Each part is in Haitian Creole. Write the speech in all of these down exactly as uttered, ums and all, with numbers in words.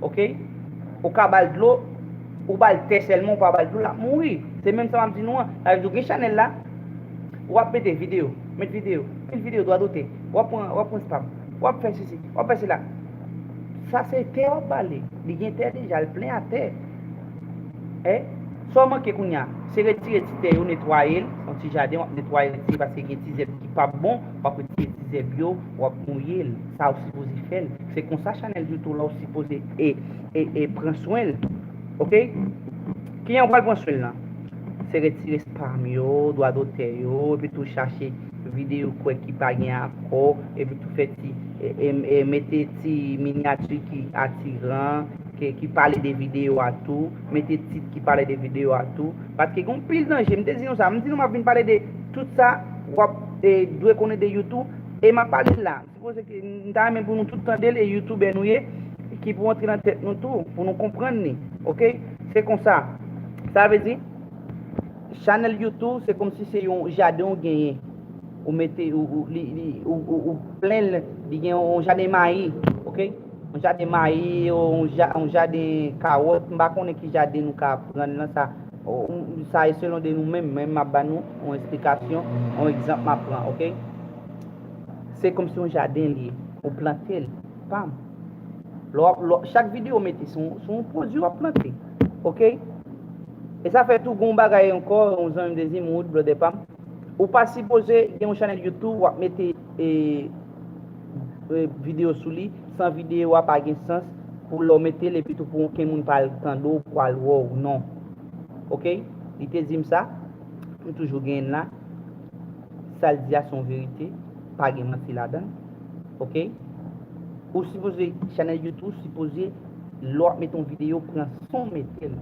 Ok? Ou ka ba l dlo, ou ba l tè sèlman, ou pa ba l dlo, l ap mouri. Se menm sa m ap di nou an. Sa vle di ou gen chanèl la, w ap mete videyo, met videyo, met videyo, dwa dotè, w ap pran, w ap pran spam, w ap fè sesi, w ap fè sela. Sa se tè w ap ba li. Li gen tè deja, l plen atè. E sa w manke kounye a, se retire ti tè yo, netwaye l, yon ti jaden, w ap netwaye, retire, paske gen ti zèb ki p ap bon, w ap retire ti zèb yo, w ap mouye l. Sa w sipoze fè l. Se konsa chanèl YouTube la w sipoze e, e, e pran swen l. Ok? Kijan w pral pran swen l lan? Se retire spam yo, dwa dotè yo, epi tou chache videyo kwè ki pa gen akò, epi tou fè ti, e, e, e mete ti minyati ki atiran, ki, ki pale de videyo a tou, mete tit ki pale de videyo a tou. Paske gen yon pil danje, m te di nou sa, m di nou m ap vin pale de tout sa, w ap, e, dwe konnen de YouTube, e m ap pale l la. Sipoze ke m ta renmen pou nou tout tande l, e youtubè nou ye, ki pou antre nan tèt nou tou, pou nou konprann li. Ok? Se konsa. Sa vle di, chanèl YouTube, se kòmsi se yon jaden ou genyen. Ou mete, ou, ou, li, li, ou, ou, ou plen l, li gen yon jaden mayi. Ok? Yon jaden mayi, yon ja-, yon jaden kawòt, m pa konnen ki jaden nou ka pran lan sa. O, sa e selon de nou menm, men m ap ba nou yon esplikasyon, yon egzanp m ap pran, ok? Se kòmsi yon jaden li ye, ou plante l, pam. Lè w ap, lè w, chak videyo w mete, se yon, se yon pwodui w ap plante, ok? E sa fè tou gon bagay ankò, yon zanmi m te di m, Wood, brother pam, ou pa sipoze gen yon chanèl YouTube, w ap mete, e, e, videyo sou li, san videyo a pa gen sans pou lè w mete l, epi tou pou okenn moun pa al tande w, pou al wè w, non. Ok? Li te di m sa, m toujou genyen l la. Sa l di a se yon verite, pa gen manti ladan l. Ok? Ou sipoze, chanèl YouTube sipoze, lè w ap mete yon videyo, pran san w mete l.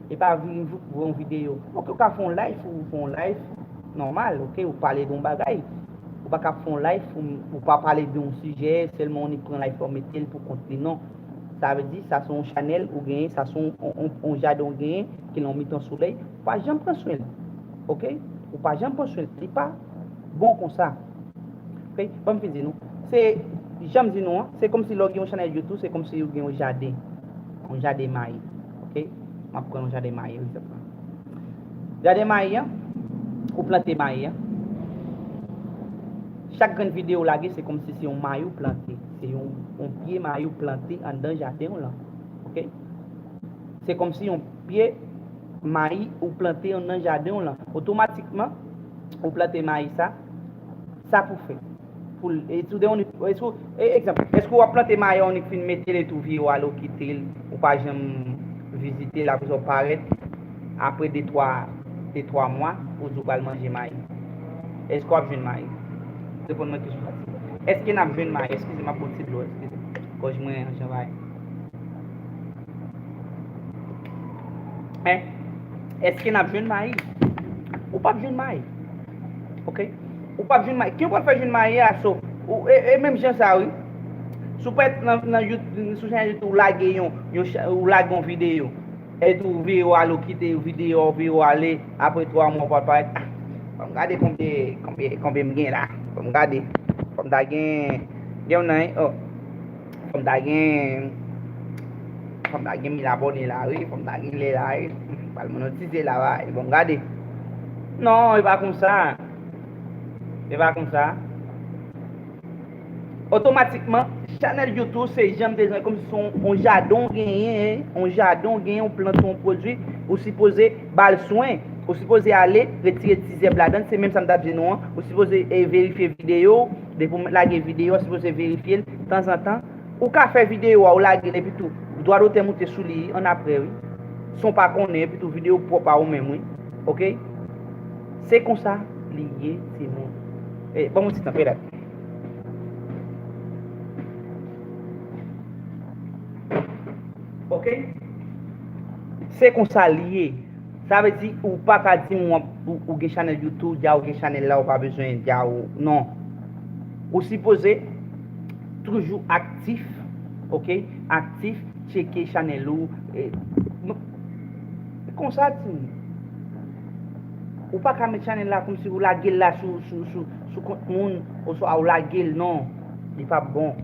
E pa vin vout voye yon videyo. Ok, ou ka fè yon live, ou fè yon live nòmal, ok, ou pale de yon bagay. Ou pa ka fè yon live, ou, ou pa pale de yon sijè, sèlman ou annik pran live la, ou mete l pou kont li, non. Sa vle di, sa se yon chanèl ou genyen, sa se yon, yon, yon, yon jaden ou genyen, ki nan mitan solèy, ou pa janm pran swen l. Ok? Ou pa janm pran swen l. Li pa bon konsa. Ok? Ban m fin di nou. Se, jan m di nou an, se kòmsi lè w gen yon chanèl YouTube, se kòmsi ou gen yon jaden. Yon jaden mayi. Ok? M ap pran yon jaden mayi, egzanp la. Jaden mayi an, ou plante mayi an. Chak grenn videyo w lage, se kòmsi se yon mayi ou plante. Se yon, yon pye mayi ou plante anndan jaden w lan. Ok? Se kòmsi yon pye mayi ou plante anndan jaden w lan. Otomatikman, ou plante mayi sa, sa pou fè. Pou l, e tou de yon, e sou, e egzanp, èske w ap plante mayi an, ou fin mete l etou vire w ale, ou kite l, ou pa janm vizite l, apre sa w parèt, apre de twa, de twa mwa, ou di w pral manje mayi. Èske w ap jwenn mayi? Reponn mwen kesyon sa. Èske n ap jwenn mayi? Eskize m, ap pran ti dlo, eskize. Gòj mwen an jan bay. Hein? Èske n ap jwenn mayi? Ou p ap jwenn mayi. Ok? Ou p ap jwenn mayi. Ki ou pral fè jwenn mayi a, so, ou, e, e menm jan sa, wi. Si w pèt nan, nan You-, sou chanèl YouTube, ou lage yon, yon cha-, ou lage yon videyo. Epi ou vire w ale, ou kite videyo a, ou vire w ale, apre twa mwa, ou pral parèt, ah, fò m gade konbyen, konbyen, konbyen m gen la. Fò m gade. Fò m ta gen, gen yon nan, oh. Fò m ta gen, fò m ta gen mil abòne la, wi. Fò m ta gen lè la, wi. Pral monotize la, wi. Bon, gade. Non, e pa konsa. E pa konsa. Otomatikman, chanèl YouTube se jan m te di w, kòmsi se yon, yon jaden w genyen, yon jaden w genyen, w plante yon pwodui, ou sipoze ba l swen. Ou sipoze ale, retire ti zèb ladan l, se menm sa m t ap di nou an. Ou sipoze, e, verifye videyo, depi w lage videyo, ou sipoze verifye l tanzantan. Ou ka fè videyo a, ou lage l, epi tou, dwa dotè moute sou li annapre, wi. San w pa konnen, epi tou, videyo pwòp a ou menm, wi. Ok? Se konsa li ye, timoun. E, ban m yon ti tan, pèdèt. Ok? Se konsa li ye. Sa vle di, ou pa ka di m w ap, ou, ou gen chanèl YouTube, dja ou gen chanèl la, ou pa bezwen dja ou, non. Ou sipoze toujou aktif, ok? Aktif, tcheke chanèl ou. E, m-, konsa, timoun. Ou pa ka met chanèl la kòmsi ou lage l la sou, sou, sou, sou kont moun, oswa ou lage l, non. Li p ap bon.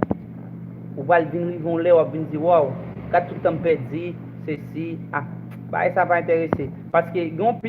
Ou pral vin rive yon lè, w ap vin di, waw, Gad tout tan m pèdi, sesi, a. Bagay sa pa enterese. Paske gen yon